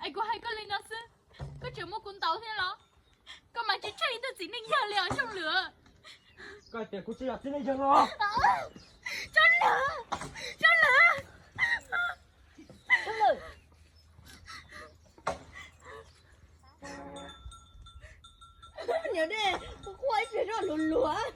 Es kuv hais koj li no xwb, koj tseem muab kuv ntaus thiab los? Koj mas tsis tsheej ib tug txiv neej yawg li os Xyooj Lwm. Koj tias kuv tsis yog txiv neej yawg los? Tsob Lwm, Tsob Lwm, Tsob Lwm. Niam ne, kuv quaj ib pliag no luag luag.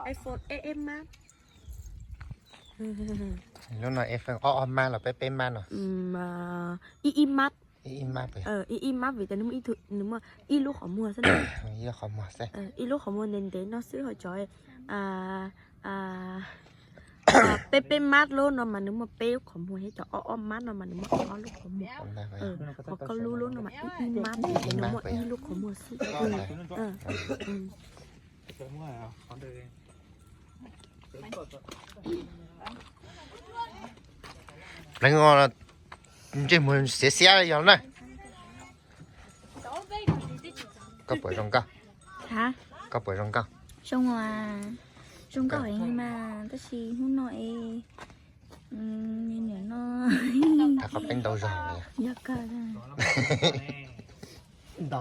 iPhone S E Max. Lub no iPhone ob ob mab los peb peb mab no? Ib ib mab. Ib ib mab, ib ib mab vim tias nws muaj ib lub qhov muag xwb. Ib lub qhov muag xwb. Ib lub qhov muag ntev ntev no xwb ho cov peb peb mab lub no mas nws muaj peb lub qhov muag thiab cov ob ob mab no mas nws muaj ob lub qhov muag. Ho koj lub lub no mas ib ib mab, nws muaj ib lub qhov muag xwb. Pleev ntsej muag xiav xiav yog na. Koj puas zoo nkauj? Koj puas zoo nkauj? Zoo, zoo nkauj heev mas tab sis hnub no es niam no, tham qhov peb ntau zog. Yog kawg.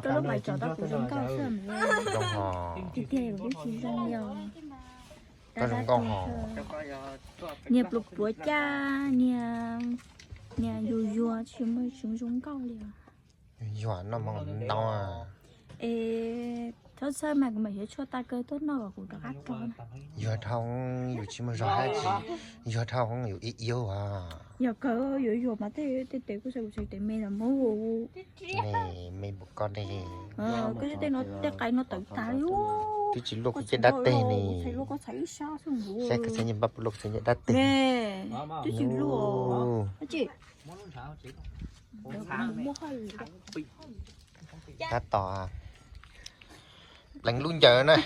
Koj lub pais tso tau kuv zoo nkauj xwb. Zoo hos. Tiag tiag kuv twb tsis zoo li os. Koj zoo nkauj hos. Niag pluav pluav caj, niag, niag yuag yuag tsis muaj zoo zoo nkauj li os. Yuag noj mov ntau. Es txhob txhawj mas kuv mam yuav tshuaj tag kawg tuaj noj kom kuv rov qab tso. Yuag dhau yus tsis muaj zog hab tsis, yuag dhau yus ib iab as. Yog kawg yuav yuag mas tej tej tes kuj saib kuv tsev tes me los muab. Me me npaum koj ne. Koj tej no tej qais no tawv tas li. Twb tsis luaj kuv cov dab teg ne. Saib koj txhais nyuag npab puas luaj kuv cov dab teg. Twb tsis luaj. Tab tom pleev lub ncaws na.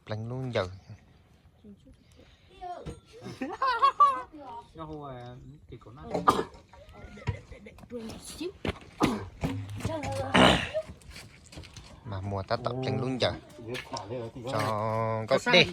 Pleev lub ncaws. Mas muag tab tom pleev lub ncaws tso nkauj dej.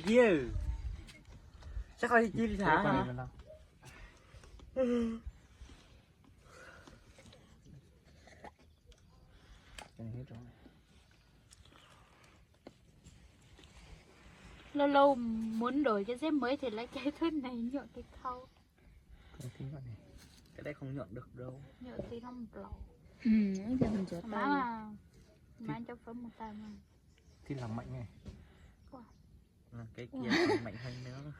Lâu lâu muốn đổi cái dép mới thì lấy cái thớt này nhựa cái thau. Cái đấy không nhựa được đâu. Nhựa thì nó mỏng. Ừ, giờ mình rửa tay. Má mà, má cho phấn một tay mà. Thì làm mạnh này. Ủa. Cái kia còn mạnh hơn nữa.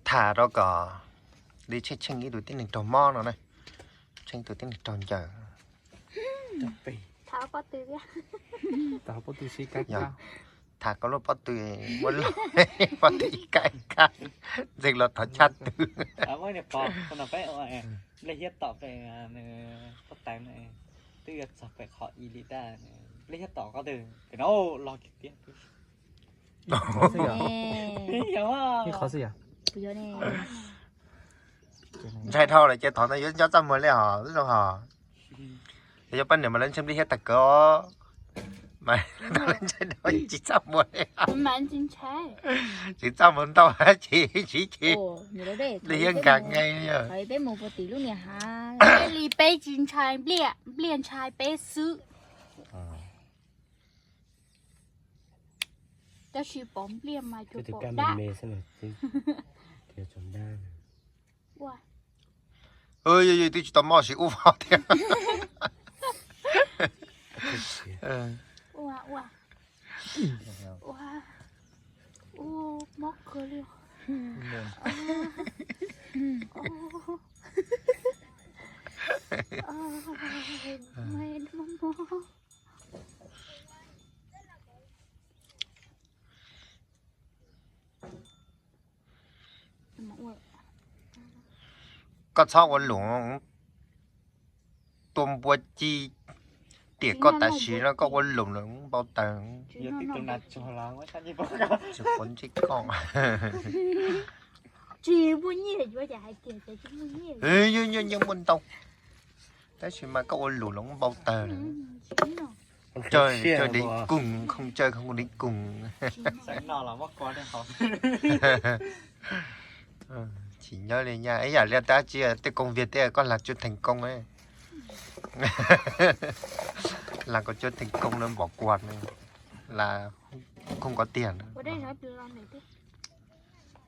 Tham rau kom li tsheej tsheej ib tug tib neeg raug mob no na, tsheej ib tug tib neeg raug ncaws. Tham pob tw, tham koj lub pob tw, muab lub pob tw ib kab ib kab, ntxeeg los thov tshaj tw. Nplej hiab tom pem, pob tw, twb yuav txog pem qhov i li daj, nplej hiab tom qhov twg pem no los kiag tiag. Ntshai dhau lawm ces thaum no yuav nco txaj muag li hos, zoo hos. Yog poj niam mas lawv ntshai nplej hiab tag kawg os, mas lawv ntshai dhau tsis txaj muag li. Tsis txaj muag ntau ces tsis ces nplej hiab nkag nqe li. Peb mus puag tim lub niag hav, peb li peb tsis ntshai nplej, nplej ntshai peb xwb. Tab sis pom nplej mas cuag pom dab. Twb tsis tau mob sis ub vog thiab. Ua, ua, ua, ua, mob kawg li. Koj txhob ua lus, tua npua ci tiam koj tam sim no koj ua lus lawm npau taws. Tsis quav ntsej koj. Tsis muaj nyiaj yuav, cas hais tias tsis muaj nyiaj. Yeej muaj ntau, tab sis mas koj ua lus los npau taws lawm. Chơi, chơi đến cùng, không chơi không đến cùng. Chim nyob li nha, ib yam li tab tsi tej công việc tej koj làm chưa thành công ấy. Làm còn chưa thành công nên bỏ cuộc này, là không có tiền nữa.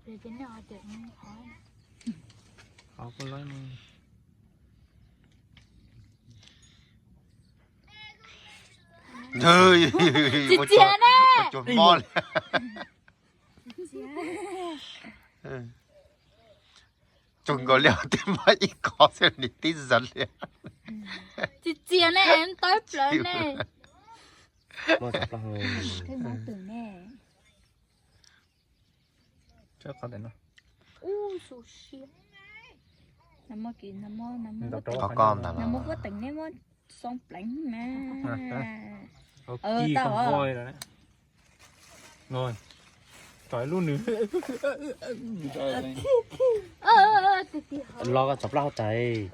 Tsis txias ne. Tsuas nkaus li tib mob ib qho xwb nws tib zav li. Tsis txias ne, tawb plaws ne. Ub, su siab. Nag hmo kuv teem neb muab xoo pleev na. Tau. Tso lub nws. Los txav plab hauv tais.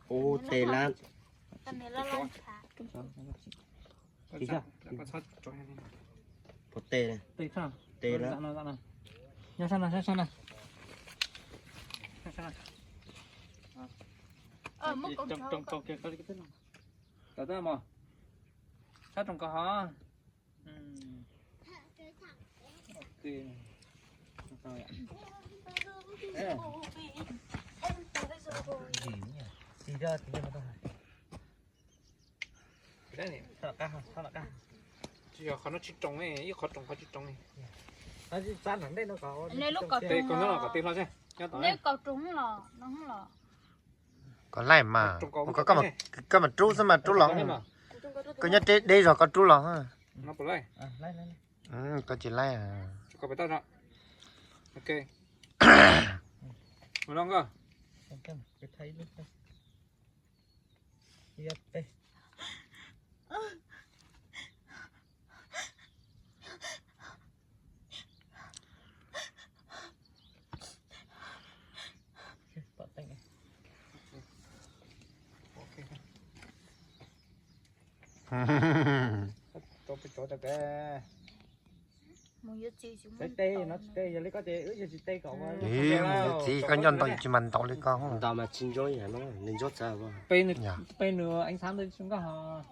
Ua tes lab. Pov tes, tes lab. Sab rooj ko hov. Tsis yog qhov no tsis roos, ib qhov roos qhov tsis roos. Tes kaus no los kom tes hlo seb. Neb kaus roos los no los. Koj laij mas, koj mas rub xwb mas rub los. Koj nyob deb zog koj rub los. Koj tsis laij. Ib, mus yuav txiv koj nyob ntau tsis mas ntaus li koj. Ntaus mas tsis ntsoov, nws ntsoov txawv. Peb nws, peb nws eev xav ntawd tsis nkaj hos.